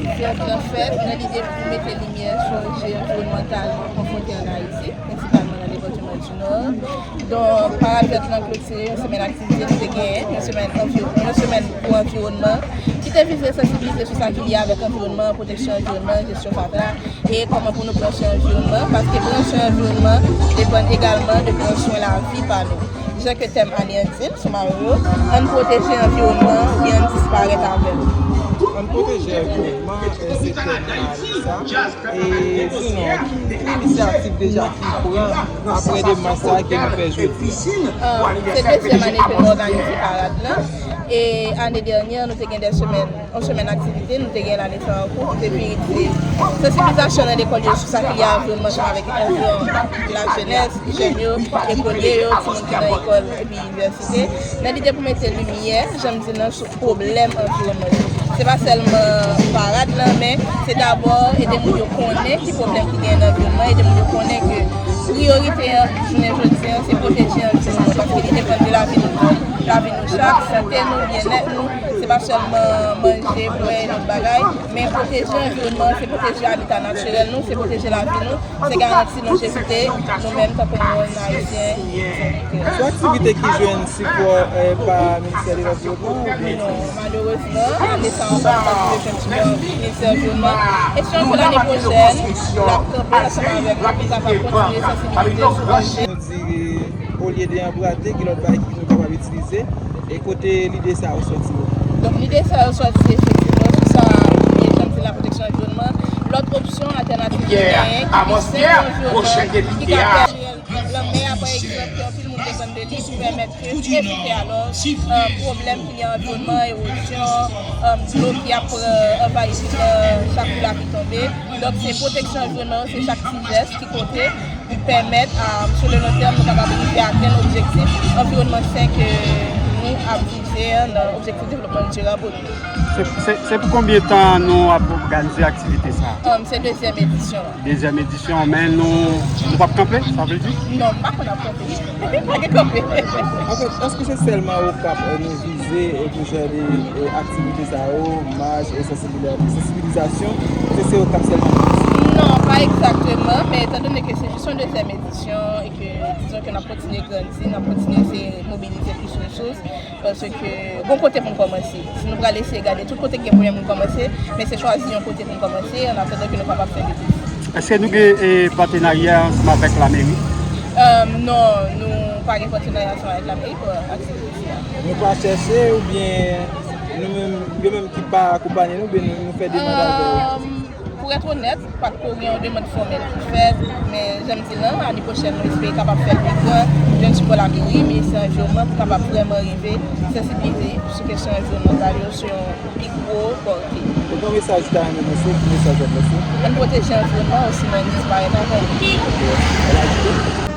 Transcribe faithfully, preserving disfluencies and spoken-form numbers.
Fèt lan fèt nan lide pou mete limyè sou anje anviwònmantal nou konfwonte ann Ayiti, prensipalman nan depatman di Nò. Donk, parad fèt lan klotire yon semèn aktivite nou te genyen, yon semèn anvi-, yon semèn pou anviwònman, ki te vize sansibilize sou sa ki lye avèk anviwònman, pwoteksyon anviwònman, jesyon fatra, e kòman pou nou pran swen anviwònman, paske pran swen anviwònman depann egalman de pran swen lavi pa nou. Jan ke tèm ane an di l, sou mayo yo, ann pwoteje anviwònman oubyen ann disparèt avè l. Ann pwoteje anviwònman, eh, se tèm ane sa. E sinon, ki, ki inisyativ deja ki pran apre demach sa a ke nou fè jodi a? Ah, se dezyèm ane ke nou òganize parad lan. E ane dènyè, nou te gen de semèn yon semèn aktivite nou te gen lane sa an kou, epi se sansibilizasyon nan lekòl yo sou sa ki lye a anviwònman ansanm avèk anviwònman, lajenès, jèn yo, ekolye yo, timoun ki nan lekòl epi inivèsite, nan lide pou mete limyè, jan m di l lan, sou pwoblèm anviwònman yo. Se pa sèlman parad lan, men se dabò ede moun yo konnen ki pwoblèm ki genyen nan anviwònman, ede moun yo konnen ke priyorite an jounen jodi an, se pwoteje anviwònman, paske li depann de lavi nou tout, lavi nou chak, sante nou, byennèt nou. Se pa sèlman manje, bwè, e lòt bagay, men pwoteje anviwònman an, se pwoteje abita natirèl nou, se pwoteje lavi nou, se garanti lonjevite nou menm tankou moun ayisyen. Se aktivite ki jwenn sipò, eh, pa Ministè de Lanviwònman oubyen? Non, malerezman, ane sa a ankò, nou pa rive jwenn sipò Ministè Anviwònman. Espere ke lane pwochèn, l ap kanpe ansanm avèk nou pou kapab kontinye sansibilize sou anje. Nou di, olye de anbrate, ki lòt bagay ki nou kapab itilize, e kote lide sa yo sòti? Donk, lide sa yo sòti efektivman sou sa, e jan m di, la pwoteksyon anviwònman. Lòt opsyon altènatif ki genyen, ki pi senp pou anviwònman, ki ka pèmèt lanmè a, pa egzanp, ke anpil moun depann de li pou pèmèt ke evite alò, euh, pwoblèm ki lye a anviwònman, ewozyon, euh, dlo ki ap, euh, anvayi tout, euh, chak kou lapli tonbe. Donk, se pwoteksyon anviwònman an, se chak ti jès ki konte pou pèmèt, euh, sou le long tèm, nou kapab rive atenn objektif anviwònman sen ke nou ap vize an nan objektif devlopman dirab. Se, se, se pou konbyen tan nou ap òganize aktivite sa a? Um, se dezyèm edisyon an. Dezyèm edisyon, men nou, nou p ap kanpe, sa vle di? Non, m pa kwè n ap kanpe. Pa gen kanpe. Anfèt, èske se sèlman Okap, eh, nou vize, eh, pou jan de, eh, aktivite sa yo, mach, eh, sansibila-, sansibilizasyon, èske se Okap sèlman nou vize? Non, pa egzakteman, men etandone ke se jis yon dezyèm edisyon e ke, dizon ke n ap kontinye grandi, n ap kontinye eseye mobilize plis resous, paske gon kote pou n kòmanse. Si nou pral eseye gade tout kote ki gen pwoblèm pou n kòmanse, men se chwazi yon kote pou n kòmanse, an atandan ke nou kapab fè pi plis. Èske nou gen, eh, patenarya ansanm avèk lameri? Euh, non, nou pa gen patenarya ansanm avèk lameri pou aktivite sa a. Nou pa chèche oubyen nou menm, yo menm ki pa akonpanye nou, oubyen nou, nou fè demann avè yo? Euh, pou èt onèt, pa t ko gen yon demann fòmèl ki fèt, men jan m di l lan, ane pwochèn, nou espere kapab fè l pi gran, jwenn sipò lameri, Ministè Anviwònman, pou kapab vrèman rive sansibilize sou kesyon anviwònmantal yo sou yon pi gwo pòte. Ou gen yon mesaj ou ta renmen lanse, ki mesaj w ap lanse? Ann pwoteje anviwònman, osinon ann disparèt avè l. Ok, mèsi.